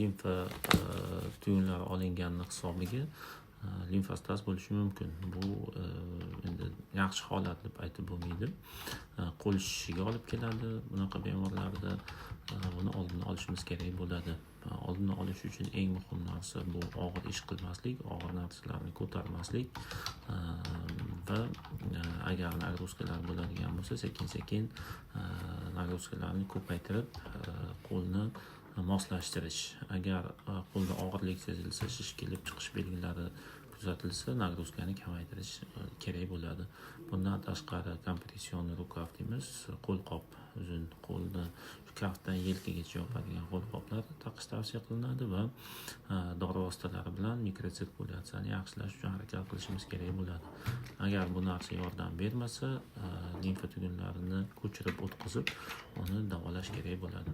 Limfa tugunlari olinganini hisobiga limfostaz bo'lishi mumkin. Bu endi yaxshi holat deb aytib bo'lmaydi. Qo'l shishishiga olib keladi bunaqa bemorlarda. Buni oldini olishimiz kerak bo'ladi. Oldini olish uchun eng muhim narsa bu og'ir ish qilmaslik, og'ir narsalarni ko'tarmaslik va agar нагрузка lar bo'ladigan bo'lsa, sekin sekin нагрузка larni ko'paytirib, qo'lni moslashtirish. Agar qo'lda og'irlik sezilsa, shish kelib chiqish belgilari kuzatilsa, нагрузка ni kamaytirish kerak bo'ladi. Bundan tashqari, компрессионный рукав deymiz, qo'lqop, uzun qo'lni kaftdan yelkagacha yopadigan qo'lqoplar taqish tavsiya qilinadi va dori vositalari bilan mikrotsirkulyatsiyani yaxshilash uchun harakat qilishimiz kerak bo'ladi. Agar bu narsa yordam bermasa, limfa tugunlarini ko'chirib o'tkazib, uni davolash kerak bo'ladi.